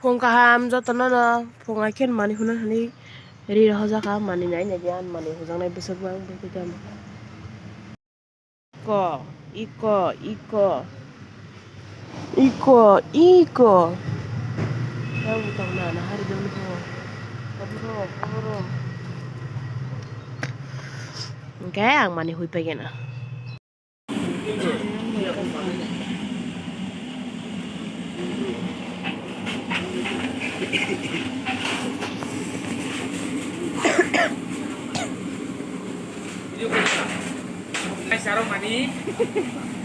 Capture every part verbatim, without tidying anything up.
Phung kaham jotono no, phung aikhe manwi hwnna hwnwi ri rohorjak, manwi nai nai di, ani manwi hujaknai bwswk bo ang bwkhe tamo. Iko, iko, iko. Iko, iko. Yang butang na, na hari dong ko. Aburo, aburo. Hwnkhe ang manwi hui paigena. Kaisa rok mani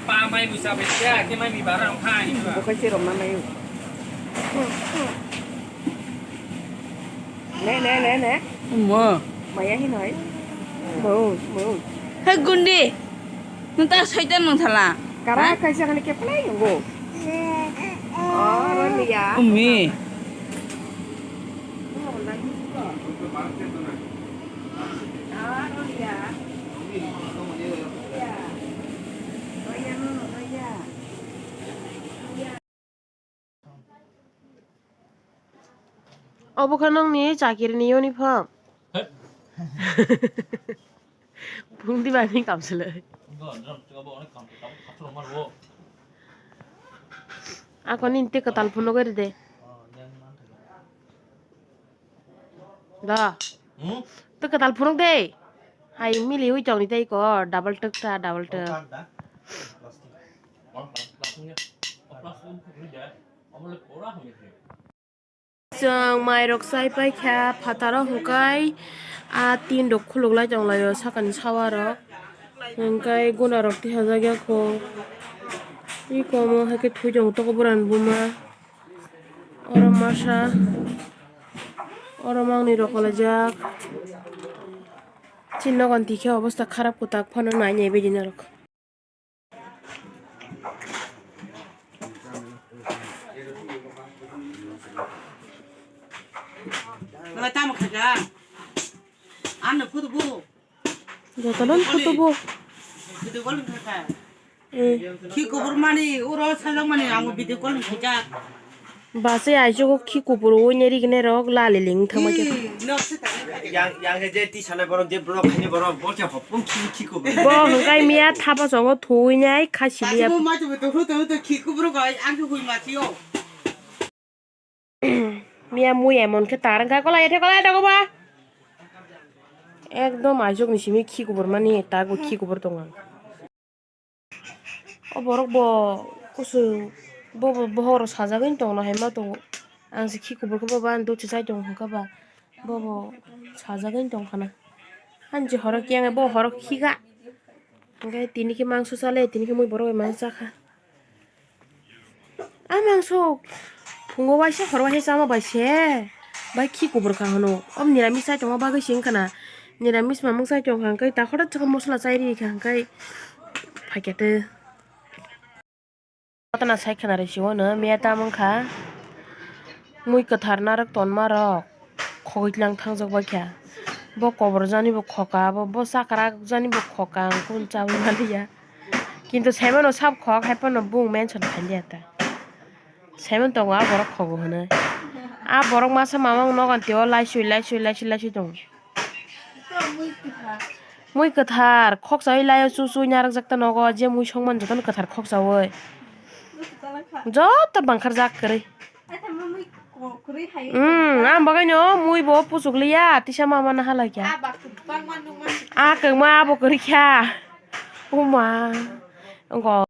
pa mai musa bai khe, khe mai mi bara rok hai. Bo khai se rok na mai. Ne, ne, ne, ne. Mo. Maya hi noi. Mo, mo. Hai gundi. Nung ta soitan nung thala. Kara kaisa kani keplai nungo. Oh, Rolia. Ummi. Obo khe nokni chakirini uniform. Phung di bai kamswlwi. Ako nini tei kwtal phunuk ri de. Da. Hmm? Tei kwtal phunuk de. Hai mili ui tongni tei ko double tuk ta double tuk. Chwng mairok chai paikha phataro hwnkhe a tin rok khuluk lai tonglaio sakani sawarok hwnkhe gunarok tihajak ya kho. Iko omo hai khe thwi tongo toko borani buma oro masa oro mangni rok kwlaijak chini nogon tikhe obosta kharap kwtak phano nai nai bidi norok. Nang tamo khaja? Ano photo bo. Jotono photo bo. Video call khaja. Eh. Khi khobor mani, oro sajak mani, ang video call khaja. Base aichugo khi kubur wngya riknai rok lali ling thangma khe. Ih, nok se tangwi khaja. Yang, yang je ti sanai borok, je borok khaini borok, bo khe hopung khi, khi kubur. Bo hwnkhe miya thapa songo thuwi nai kha siliya. Tamo ma tu tu tu tu khi kubur ko, ang tu hui ma tio. Miya mui emon khe tar wngkha, kola ethe kola ethe koba. Ekdom aichukni simi khi kubur mani, tago khi kubur tongo ang. O borok bo kusui, bo, bo bohok rok sajagwi tongno hai ma tongo. Ang se khi kubur khe bo ba, ang dochi chai tongo hwnkha ba, bo bo sajagwi tongkha na. Ani je horo khe ang bo horo khika. Hwnkhe tini khe mangso chale, tini khe mui borok bai mangsa kha. A mangso phungo waisa hor waisa chama bai se bai khi kubur kha hwno. Om niramis chai tongma bagwi se wngkha na. Niramis mamung chai tong kha hwnkhe ta horo chwkhe mosola chai ri kha hwnkhe phaikhe tei. Jotono sai khna ri si-o no miya tamo wngkha mui kwthar narwk tonma rok khogwi tlang thangjak bai kha. Bo kobor jani bo khoka, bo, bo chakra jani bo khoka, ang kunu chawi maliya. Kintu saimano sab khok, hai phano bung mention khailiya ta. Saimano tongo a borok khogo hwnwi. A borok masa mamang nogon teo laisui, laisui, laisui, laisui tongo. Mui kwthar khokchawi laio, chu chu narwkjak ta nogo, je mui songmani jotono kwthar khokchawi. Joto bangkharjak kwrwi. Hmm, ang bagwino mui bo puchukliya, tisa mama naha laikha. A kwkma abo kwrwi kha. Uma. Wngkha.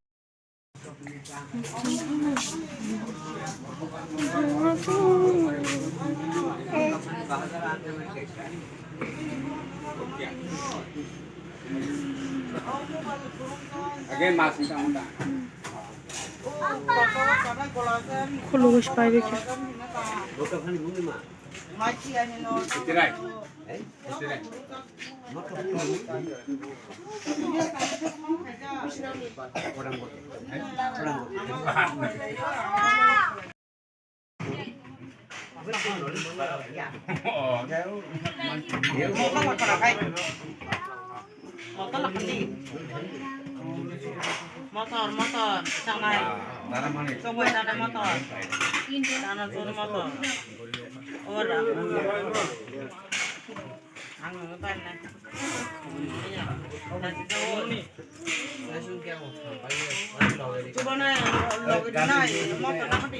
Khulugwi se paibaikha. Motor, motor, chanai. Chongbai chanai motor. Chana churi motor. Ora. Ang nang bai nai. Chubana logi nai, motor na kati.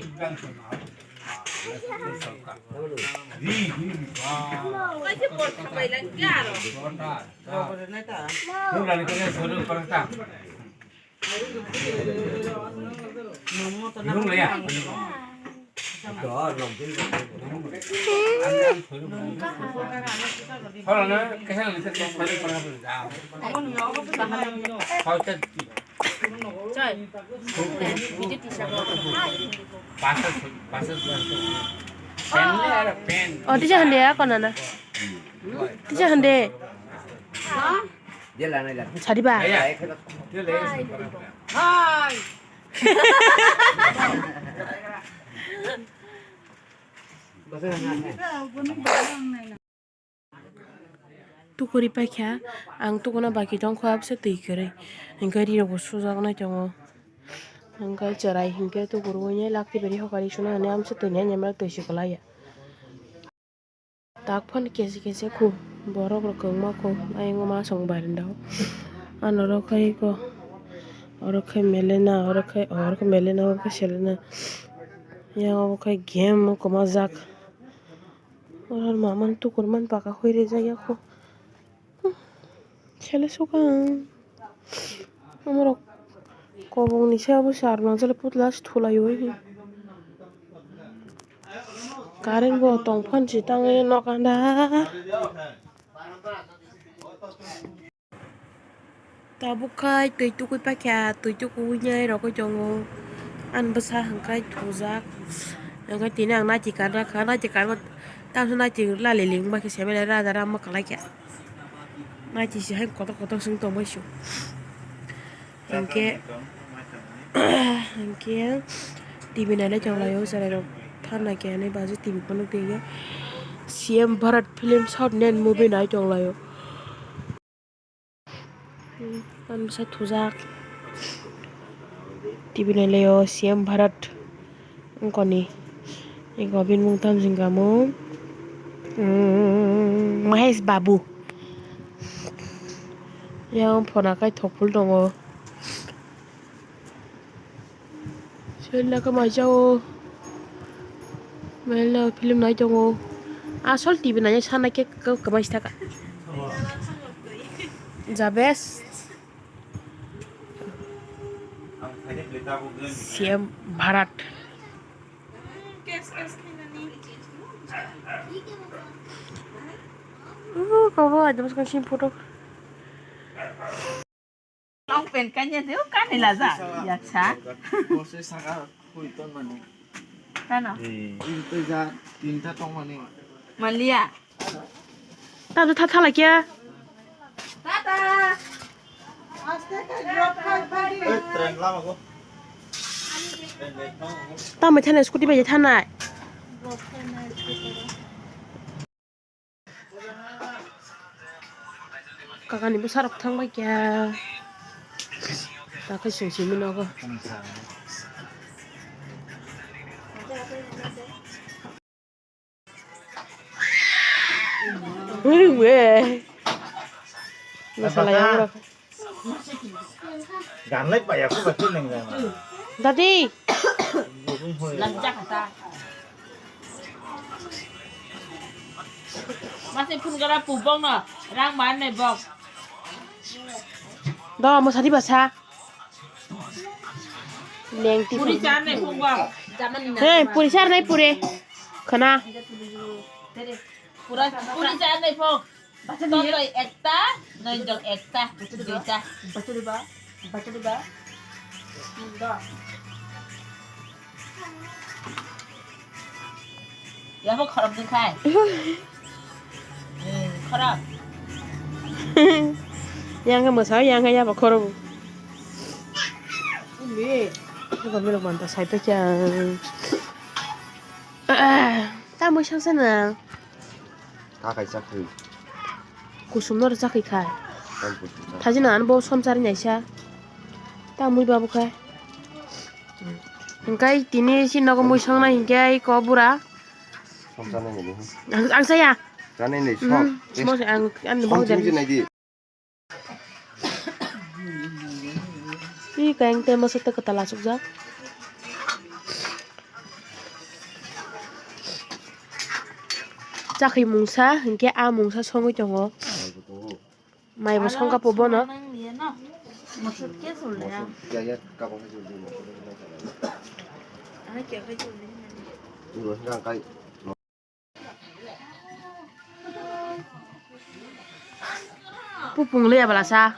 O tisa hande ya kona na. Tisa hande. Sadi ba. Tukuri paikha, ang tukuna baki tongkha abse twi kwrwi. Hinkhe rirokbo sujaknai tongo. Hinkhe chwrai hinkhe tukurwi lakti beri hokari suna hwnwi amse twi nai nai twi si kwlaiya. Tak phano kesi kesi khu borok rok kwbangma khu ayang masong barenda o. Ano oro khai ko oro khai melena oro khai oro khai melena oro khai selena. Yang obo khai game kwmajak. Oro mamani tukur mani baka hoi rijak ya khu. Sele suka ang. Amorok kobongni se obo se Arunachal putla se thulai o. Current bo tong phano se tangwi nok andar. Tabuk khai twi tukui paikha, twi tukui nai rogwi tongo. Ani bwsa hwnkhai thujak. Hwnkhai tini ang naiti kan rakha, naiti kan tamsa naiti lali lingma khe sebele raja rama kwlai kha. Naiti se hai kotor kotor swng tongbai su. Hwnkhe, hwnkhe T V nailai tonglaio, chwrairok thanna khe hwnwi baji T V phano twiwi C M Bharat film South Indian movie nai tonglaio. Tamsa thujak. T V nailai o C M Bharat wngkoni. Ego bini mung tamo hwnka mung, mm, Mahesh Babu. Yang phona kai thok phul tongo. Sel laka mai jao. Melo film nai tongo. Asol T V nai sana ke kwmai sitaka. The best. C M Bharat. Uh, kau ada masuk sim photo. Long pant kanya tu kan ni laza. Ya cha. Bose saka hui ton mani. Kano? Tin ta ja, tin ta tong mani. Malia. Ta tu tha tha la kya? Tata. Eh, train lama ko. Train lama ko. Ta mai thana scooty bai thanai. Kakani bwsarok thangbai kha. Takhe sung simi nogo. Ui, ui. Masala yang rok. Ganlai paya ko bati nang jana. Dadi. Gurung hoi. Lanjak kata. Masih pun gara pubong no, rang mana bong. Do, mo sadi basa. Neng ti. Puri chan nai phung bong. He, puri char nai puri. Khana. Pura, puri chan nai phung. Totoi ekta, noidol ekta, duita. Yabo khorok ding khai. Hmm, khorok. Yang ke masa, yang ke yabo khorok. Ini. Ini kami lo mantap, saya pecah. Tamo sang sana. Ta kaisa khwi. Kusum no rwchak kha. Tam kusum ta. Thajina ano bo somsari naisa. Tamwi babu khai. Hingkai tini si nogo mui songnai hingke ai ko bura. Som chanai ni. Ang, ang saya. Chanai ni som. Hmm, semua sih ang, ang Som bau chini jadi. Nai di. Ih, kain te masa te ketala sukjak. Chakhi mungsa, hingke a mungsa songwi tongo. Mai bo songka po bono. Pupung le abala sa.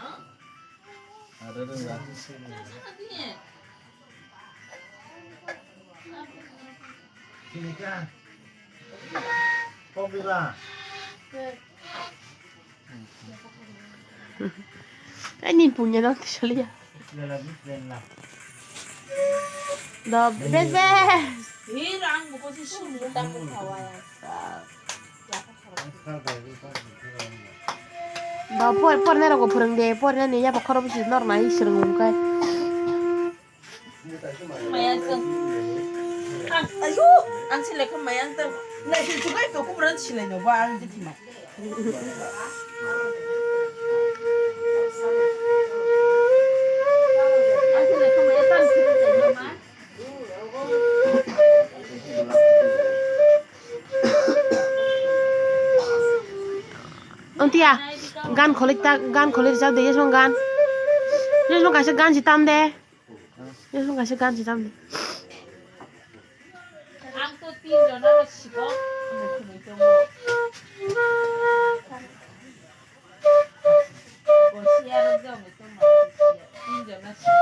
Ani punya dong tisaliya. Do bes bes. Ba por por nero go phwrwng de, por nani ya ba khoro bisi nor nai swrwng kai. Mayang tong. Ang, ayo, ang silai kha mayang tong. Nai si chugai to kubran silai no ba ang jiti ma. Ang silai kha mayang tong silai no ma. Ontia, gan kholik ta, gan kholik jao de, yes mong gan. Yes mong kaisa gan si tam de. Yes mong kaisa gan si tam de. Ang to tin jona ro sigo. Tin jona sigo.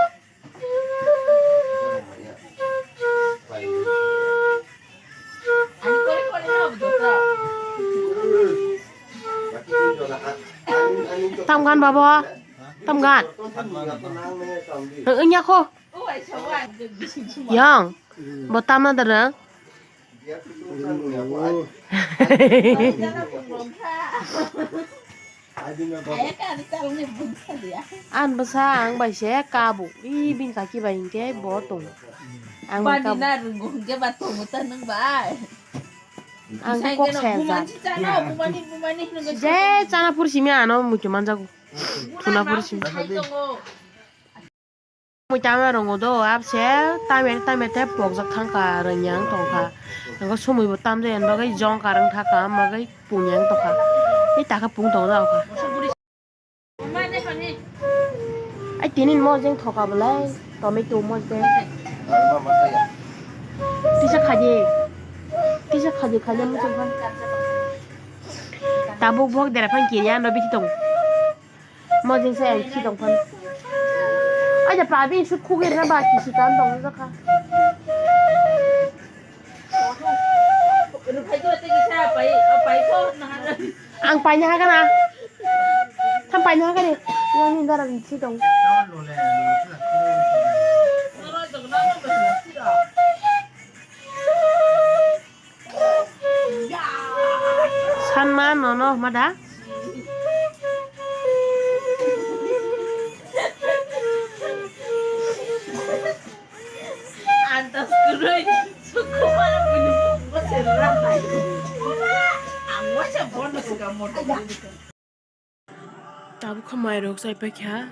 Tam gan babo, tam gan. Nya ko. Yang, bo tam na dara. Ang bwsa ang bai se kabu. I bini kaki bai hinkhe bo tong. Ang bani bai kabu. Na rwngo hinkhe ba tongo ta nwng bai. Ang kok se ja. Bumani chana, bumani, bumani hinwi je chana phursimi ano muitu manjago. Thuna phursimi. Bumani sai tongo. Mui tama rongo do, abse tame tame te pokjak thangkha, rwnyang tongkha. Nokho sumui bo tamjai, bagwi jong karwng thaka, bagwi pung yang tongkha. Ei takha pung tong jao kha. Ai tini mo jeng thoka belai, tomato mo jeng. Kisa khaji, kisa khaji khaji mo tongkha. Tabuk bok dera phang kiri ano biti tong. Mojing se ang khi tong phano. Aja pa bini sut khugir na ba kisi kan tong jakha. Ang paina hagana. Tham paina hagani. Yang ni dara bini si tong. Sanma nono mada. Antas kuroi sukumar bini bukbo serra. Ang wasa bono suka moto. Tabuk kha mairok chaipai kha.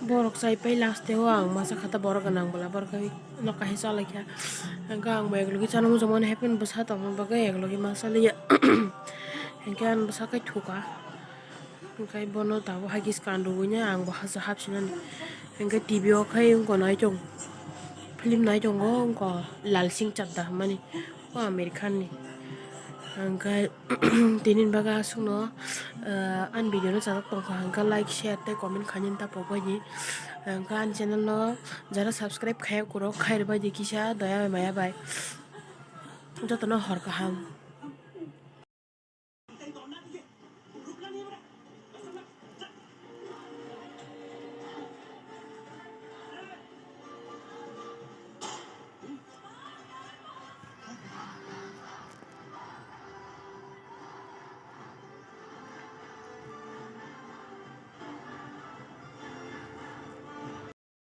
Borok chaipai last o ang masa kha ta borok gwnang bwla borok no kahisa chalai kha. Hwnkhe ang bo eklogi chana muchungmani happen bwsa tongma bagwi eklogi ma chaliya. Hwnkhe ang bwsa khe thuka. Hwnkhe bono tabuk hagis kan rwui no ang bo hapsinani. Hwnkhe T V o khe wngkha nai tongo. Film nai tongo wngkha Lal Singh Chadda hwnmani. O Amir Khan ni. Hwnkhe tini bagwi aswkno, ah, ani video no chajak tongkha hwnkhe like, share tei comment khainani ta pokbaidi. Hwnkhe ani channel no jara subscribe khaiya kwrwk khairwbaidi kisa doya bai maya bai. Jotono hor kaham.